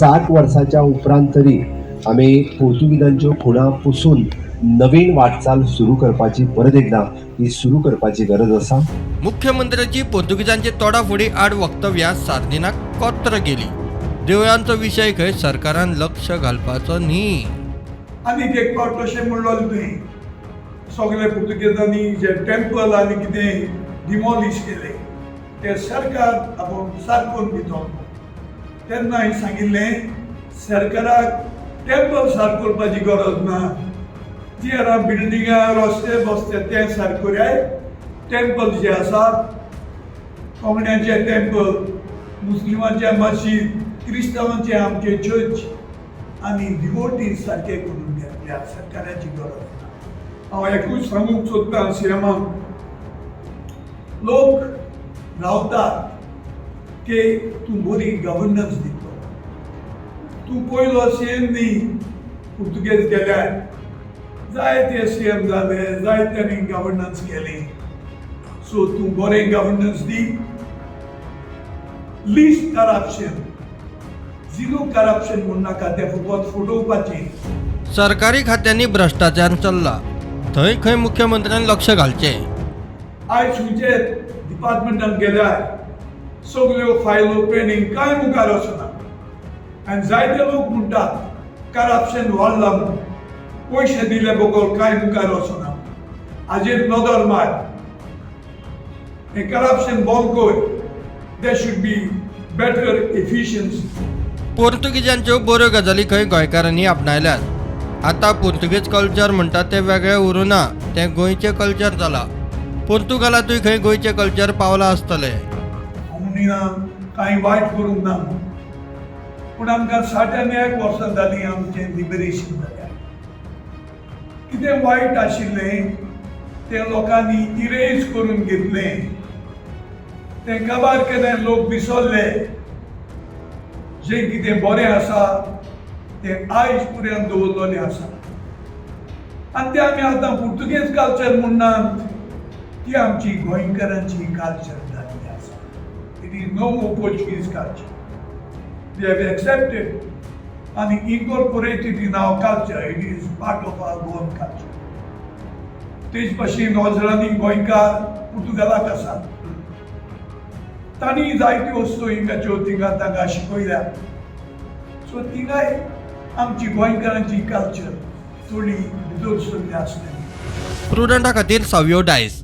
60 वर्साच्या उपरांत तरी आमी पोर्तुगीजांच्यो खुणा पुसून नवीन वाटचाल सुरू करपाची, परत एकदा ही सुरू करपाची गरज आसा. मुख्यमंत्र्याची पोर्तुगीजांचे तोडाफोडी आड वक्तव्यां सार्दिनाक कोत्र गेली. देवळांचो विशय खंय सरकारान लक्ष घालपाचो न्ही. आनीक एक फावट अशें म्हणलो तुवें, सगळे पुर्तुगेजांनी जे टेम्पल आनी कितें डिमॉलिश केले ते सरकार आपूण सारकोवन दितो. तेन्ना हांवें सांगिल्लें, सरकाराक टेम्पल सारको करपाची गरज ना. जी आतां बिल्डिंगां, रस्ते बसते ते सारके कराय. टेम्पल जे आसात, कोंकड्यांचे टेम्पल, मुस्लिमांचे मशीद, क्रिस्तांवांचे आमचे चर्च आनी डिवोटीज सारके करून घेतल्या, सरकाराची गरज ना. हांव एकूच सांगूंक सोदतां सीएमाक, लोक रावतात की तूं बरी गव्हर्नन्स दितलो. तूं पयलो सीएम न्ही. पुर्तुगेज गेल्यार जायते सीएम जाले, जायत्यांनी गव्हर्नन्स केली. सो तूं बरें गव्हर्नन्स दी, लिस्ट करप्शन, झिरो करप्शन म्हूण नाका, तें फकत फटोवपाचें. सरकारी खात्यांनी भ्रश्टाचार चल्ला थंय खंय मुख्यमंत्र्यान लक्ष घालचें. आयज खंयचे डिपार्टमेंटान गेल्यार सगल्यो फायलो पेंडींग, कांय मुखार वचना. आनी जायते लोक म्हणटात करप्शन वाडलां म्हूण, पयशे दिले बगर कांय मुखार वचना. हाजेर नदर मार, हें करप्शन बंद कर. There should be better efficiency. पोर्तुगीजांच्यो बऱ्यो गजाली खंय गोंयकारांनी आपणायल्यात. आतां पुर्तुगेज कल्चर म्हणटा तें वेगळें उरूना, तें गोंयचें कल्चर जालां. पोर्तुगालांतूय खंय गोंयचें कल्चर पावलां आसतलें. हांव म्हणिना कांय वायट करूंक ना म्हूण, पूण आमकां 61 वर्सां जालीं आमचें लिबरेशन जाल्यार. कितें वायट आशिल्लें तें लोकांनी इरेज करून घेतलें, तें काबार केलें, लोक विसरले. जें कितें बरें आसा तें आयज पर्यंत दवरलेलें आसा आनी तें आमी आतां पुर्तुगेज कल्चर म्हणनात, ती आमची गोंयकारांची कल्चर जाल्ली आसा. It is no more Portuguese culture. We have accepted and incorporated in our culture. It is part of our Goan culture. तेच भशेन हजरांनी गोंयकार पुर्तुगालाक आसात, तांणी जायत्यो वस्तू हिंगाच्यो थिंगा तांकां शिकयल्या. सो थिंगाय आमची गोंयकारांची कल्चर थोडी भितर सरल्या आसतली. प्रुडंटा खातीर सावियो डायस.